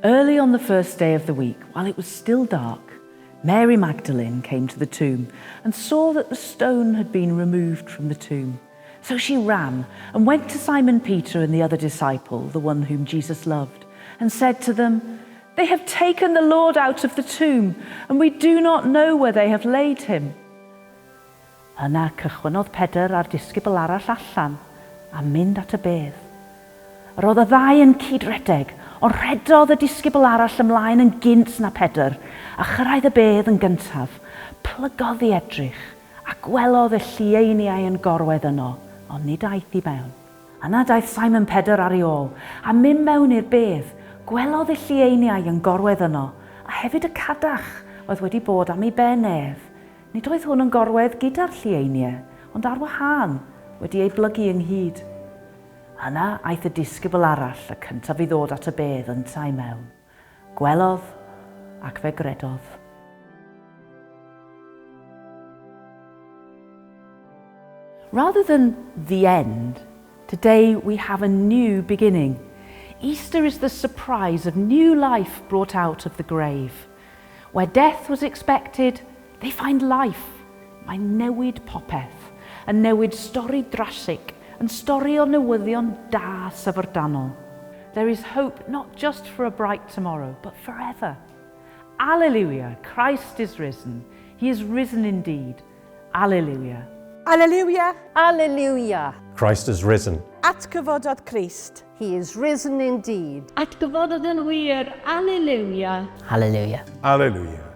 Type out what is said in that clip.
Early on the first day of the week, while it was still dark, Mary Magdalene came to the tomb and saw that the stone had been removed from the tomb. So she ran and went to Simon Peter and the other disciple, the one whom Jesus loved, and said to them, They have taken the Lord out of the tomb, and we do not know where they have laid him. Yna cychwynnodd Pedr a'r disgybl arall allan a mynd at y bedd. Yr oedd y ddau yn cyd-redeg, ond rhedodd y disgybl arall ymlaen yn gynt na Pedr, a chyrraedd y bedd yn gyntaf. Plygodd i edrych, a gwelodd y llieiniau yn gorwedd yno, ond nid aeth i mewn. Yna daeth Simon Pedr ar ei ôl, a mynd mewn i'r bedd. Gwelodd y llieiniau yn gorwedd yno, a hefyd y cadach oedd wedi bod am ei ben ef. Nid oedd hwn yn gorwedd gyda'r llieiniau, ond ar wahân, wedi ei blygu ynghyd. Yna aeth y disgybl arall, y cyntaf i ddod at y bedd, yntau mewn. Gwelodd, ac fe gredodd. Rather than the end, today we have a new beginning. Easter is the surprise of new life brought out of the grave. Where death was expected, they find life. Mae'n newid popeth, yn newid stori drasig, yn stori o newyddion da syfrdanol. There is hope not just for a bright tomorrow, but forever. Alleluia, Christ is risen. He is risen indeed. Alleluia. Alleluia. Alleluia. Christ is risen. Atgyfododd Crist. He is risen indeed. Atgyfododd yn wir. Alleluia. Hallelujah. Alleluia.